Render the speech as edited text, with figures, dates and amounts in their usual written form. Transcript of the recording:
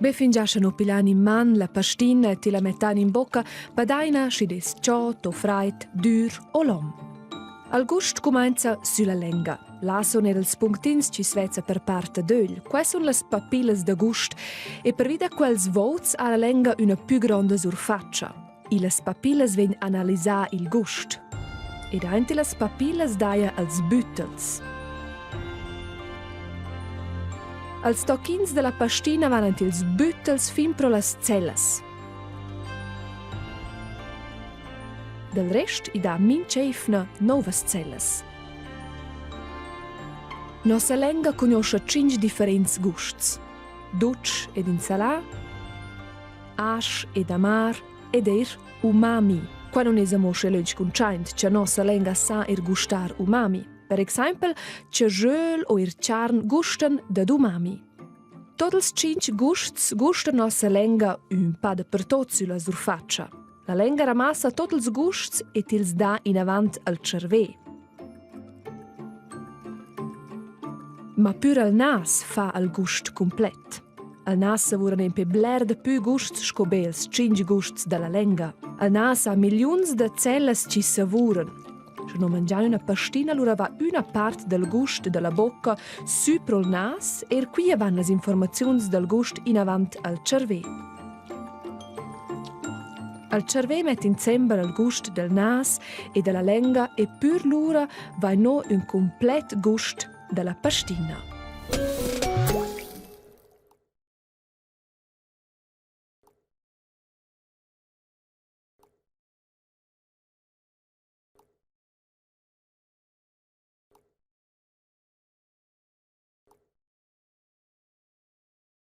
Be fingià scha nu piglian in man la pastina e tilla mettan in bocca, badaina schi'd es chod o fraid, dür o lom. Al gust cumainza sülla lenga. Là sun eir ils punctins chi svezza per part d'ögl. Quai sun las papillas da gust e pervi da quels vouts ha la lenga üna pü gronda surfatscha. Illas papillas vegn analisà il gust. Ed aint illas papillas daja els büttels. Als tochins da la pastina van aint ils büttels fin pro las cellas. Del rest i dà minch'eivna nouvas cellas. Nossa lenga cugnuoscha tschinch differents gusts: dutsch ed insalà, asch ed amar ed eir umami. Qua nun es amo uschè lönch cuntschaint cha nossa lenga sa eir gustar umami. Per exaimpel cha jöl o eir charn gustan dad umami. Tot ils tschinch gusts gusta nossa lenga ün pa dapertot sülla surfatscha. La lenga ramassa tot ils gusts e tils dà inavant al tscharvè. Ma pür al nas fa al gust cumplet. Al nas savuran nempe bler dapü gusts sco be ils tschinch gusts da la lenga. Al nas ha milliuns da cellas chi savuran. Sche non mangian üna pastina, lura va üna part dal gust da la bocca sü pro'l nas e er quia van las informaziuns dal gust inavant al tscharvè. Al tscharvè mett insembel al gust del nas e dalla lenga e pür lura va no ün cumplet gust da la pastina.